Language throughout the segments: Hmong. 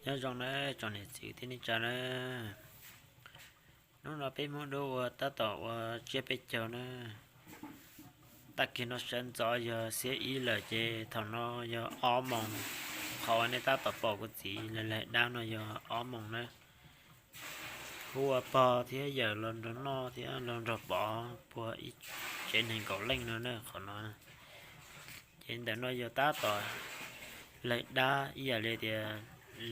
Nyob zoo na tsoom niam txiv kwv tij neej tsa na. Hnub no peb Hmoob Dub ua tab tom ua tsiab peb caug na. Tag kis no sawv ntxov yog xiab ib lawm ces thaum no yog ob moos. Qhov uas nej tab tom pom kuv txiv laig laig dab no yog ob moos na. Hu ua pog thiab yawm los nrog noj thiab los nrog pov puag ib tsev neeg kaum leej no na qhov no. Ces ntawm no yog tab tom laig dab ib yam li tias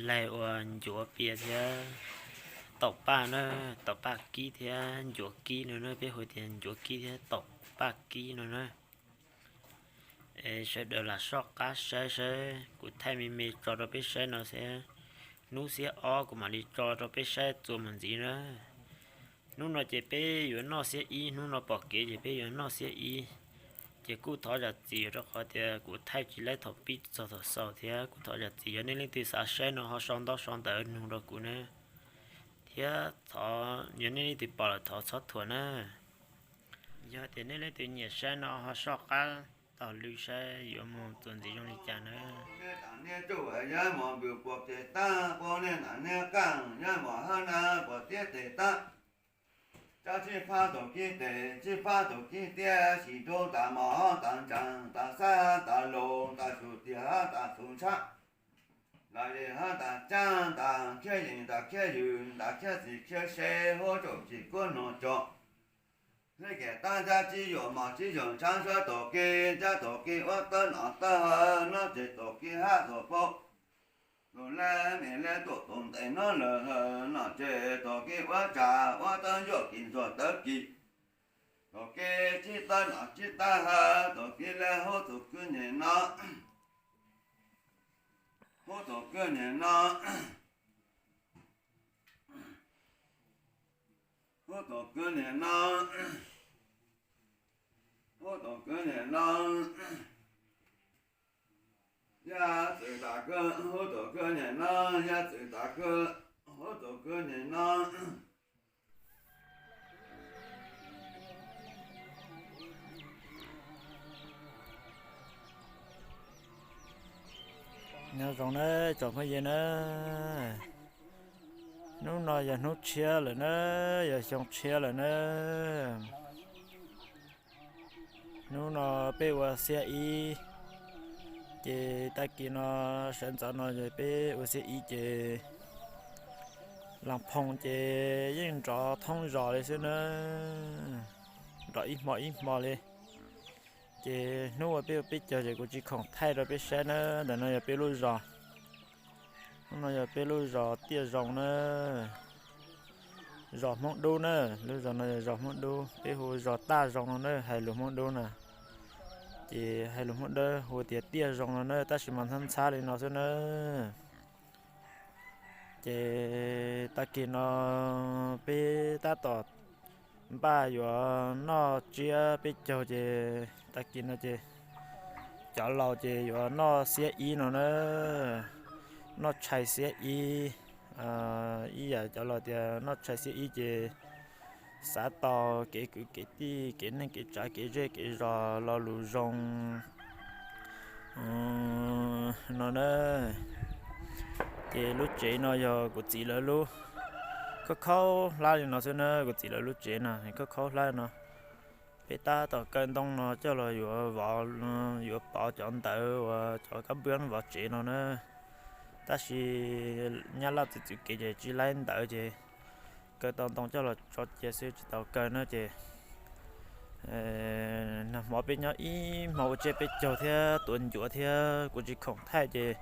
laig ua ncuav pias thiab taum paj na, taum paj kib thiab ncuav kib no na, peb hu tias ncuav kib thiab taum paj kib no na. Es sawv daws lam soj qab saib saib, kuv thaij me me tso rau peb saib no thiab. Hnub xiab ob kuv mam li tso rau peb saib txuas mus ntxiv na. Hnub no ces peb yuav noj xiab ib, hnub no pom kev ces peb yuav noj xiab ib. Ces kuj thov zam txim rau qhov tias kuv thaij tsis laib thaum pib txog thaum xaus thiab kuj thov zam txim. Yog nej leej twg xav saib no ho sau ntaub sau ntawv nug rau kuv na. Thiab thov yog nej leej twg pom lawm thov txhob thuam na. Yog tias nej leej twg nyiam saib no ho soj qab taug lw saib yuav mus txuas ntxiv zoo li cas na. Niag tsuj yog mos npws puas pes tag, pua niag nam niag qeej yog mos hawb na puas tiab tes tag. Tsab tsib fab tus kib tes, tsib fab tus kib tiab, sis rub tas mos hab tas ntsees, tas xab tas lus, tas xus tiag hab tas xus ntshab, tas zes hab tas caab, tas khiab yees tas khiab yws, tas khiab txiv khiab se, huab tsaum tsis kuab nuav tso. Hleb kiag tab tsab tsib yuam mos tsib yuam ntshab, sab tus kib, tsab tus kib uab tawb nom tawb hawv, nob tseg tus kib hab tus paub, tus leb me leb tuam tus ntev nob lawm hawv, nom tseg tus kib uab tsa uab tawb yuam kis ntxuag tawb kis, tus kib tsib tawb nom tsib tawb hawv, tus kib leb huab tus kwj nyem no, huab tus kwj nyem no, huab tus kwj nyem no, huab tus kwj nyem no, yaj txwv tas kwj, huab tus kwj nyem no, yaj txwv tas kwj, huab tus kwj nyem no. Nyob zoo na tsoom phooj ywg na, hnub no yog hnub tshiab lawm na, yog xyoo tshiab lawm na. Hnub no peb ua xiab ib, ces tag kis no sawv ntxov no peb ua xiab ib ces las phoom ces yeej nrov thoob zos li xwb na, nrov ib hmo ib hmo li. Ces hnub uas peb ua peb caug ces kuv tsis khoom thaij rau peb saib na. Ntawm no yog peb lub zos, hnub no yog peb lub zos Tiaj Zoo na, zos Hmoob Dub na. Lub zos no yog zos Hmoob Dub, peb hu zos Taj Zoo no na, hais lus Hmoob Dub na. Ces hais lus Hmoob Dub hu tias Tiaj Zoo no na, tab sis mas ntxhab ntxhab li no xwb na. Ces tag kis no peb tab tom npaj yuav noj tsiab peb caug ces tag kis no ces cov laus ces yuav noj xiab ib no na, noj tshais xiab ib. Ib yam cov laus tias noj tshais xiab ib ces xav tau kev kwv kev tij, kev neej kev tsav, kev zej kev zos, lo lus zoo no na. Ces lub tsev no yog kuv txiv lawv lub, khaub khaub hlab li no xwb na, kuv txiv lawv lub tsev no khaub khaub hlab no. Peb tab tom kaw ntoo no coj los yuav vov, yuav pov cov ntawv uas cov kab npwb vov tsev no na. Tab sis nyab laj txwv txwv kev ces tsis laib ntawv ces kaw tau ntoo coj los tso cia xwb tsis tau kaw na ces nag hmo peb nyob ib hmo ua tsiab peb caug thiab tuav ncuav thiab kuv tsis khoom thaij ces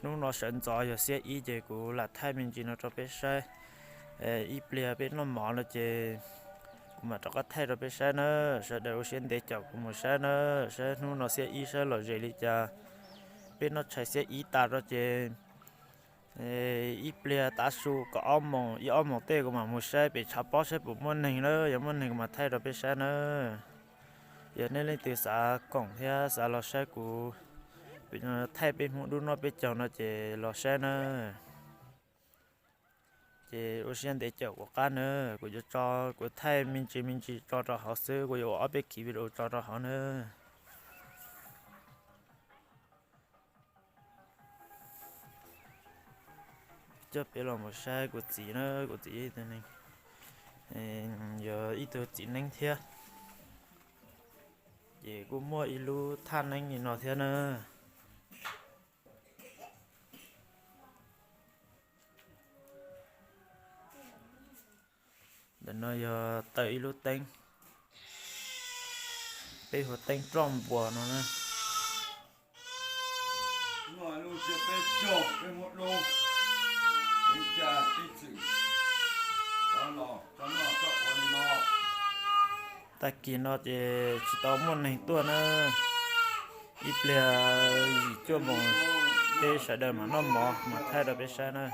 hnub no sawv ntxov yog xiab ib ces kuv lam thaij me ntsis no rau peb saib. Ib pliag peb noj mov no ces kuv mam rov qab thaij rau peb saib na. Sawv daws ua siab ntev caum kuv mus saib na, saib hnub no xiab ib saib lom zem li cas. Peb noj tshais xiab ib tas rau ces ib pliag tav su kaum ob moos ib ob moos tej kuv mam mus saib pem tshav pob saib puas muaj neeg na, yog muaj neeg kuv mam thaij rau peb saib na. Yog nej leej twg xav koom thiab xav los saib kuv thaij peb Hmoob Dub noj peb caug no ces los saib na. Ces ua siab ntev caum kuv qab na, kuv yuav tso, kuv thaij me ntsis me ntsis tso rau hauv xwb, kuv yuav ua ob peb kiv video tso rau hauv na. Coj peb los mus saib kuv txiv na, kuv txiv yog ib tug neeg, yog ib tug txiv neeb thiab. Ces kuj muaj ib lub thaj neeb li no thiab na. Ntawm no yog taw ib lub teeb, peb hu teeb roj npuas no na. Tag kis no ces tsis tau muaj neeg tuaj na, ib pliag yim cuaj moos peb sawv daws mam noj mov mam thaij rau peb saib na.